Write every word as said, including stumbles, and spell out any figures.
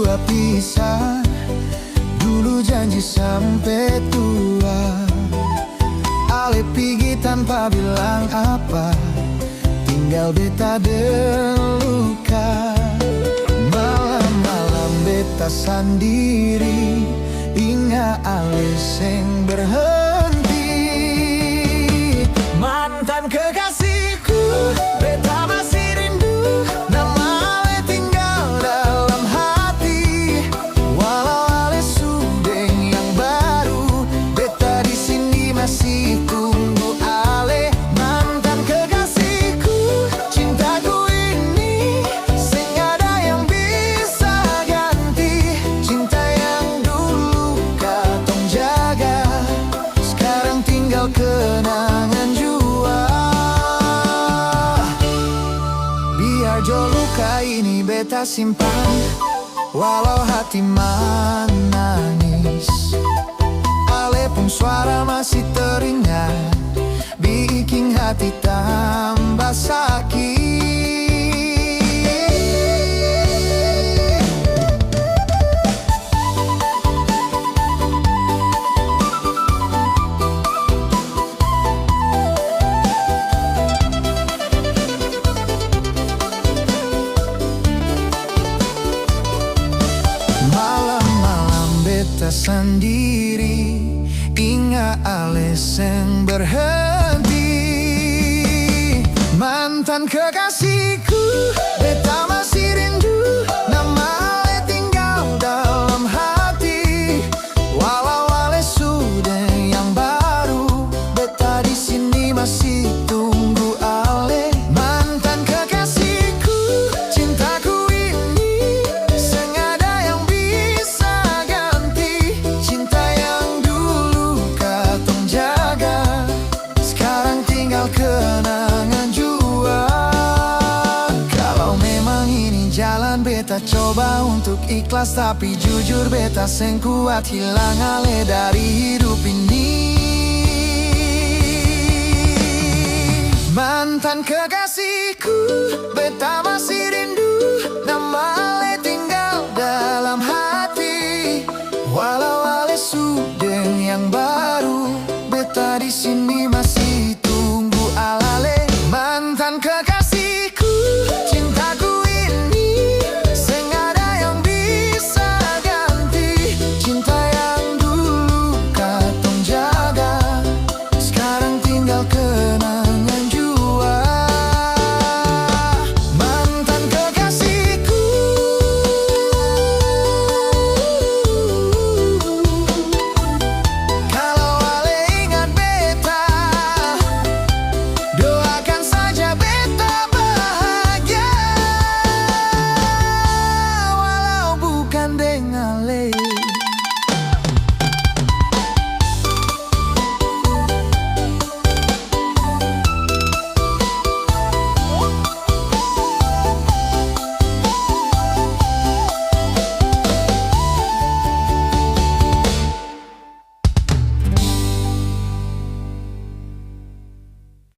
Bapisah, dulu janji sampe tua. Ale pigi tanpa bilang apa, tinggal beta deng luka. Malam-malam beta sandiri, inga ale seng berhenti. Mantan kekasihku, beta masih rindu, nama ale tinggal dalam hati. Walau ale su deng yang baru, beta di sini masih tunggu ale. Mantan kekasihku, cintaku ini seng ada yang bisa ganti. Cinta yang dulu katong jaga, skarang tinggal kenangan jua. Biar jo luka ini beta simpan, walau hati manangis, ale pung suara masih teringat, biking hati tambah sakit. Malam-malam beta sandiri, inga ale seng berhenti. Mantan kekasihku, beta masih rindu, nama ale tinggal dalam hati. Walau ale su deng yang baru, beta di sini masih tunggu ale. Mantan kekasihku, cintaku ini seng ada yang bisa ganti. Cinta yang dulu katong jaga, skarang tinggal kenangan jua. Kalau memang ini jalan, beta coba untuk ikhlas, tapi jujur beta seng kuat hilang ale dari hidup ini. Mantan kekasihku, beta masih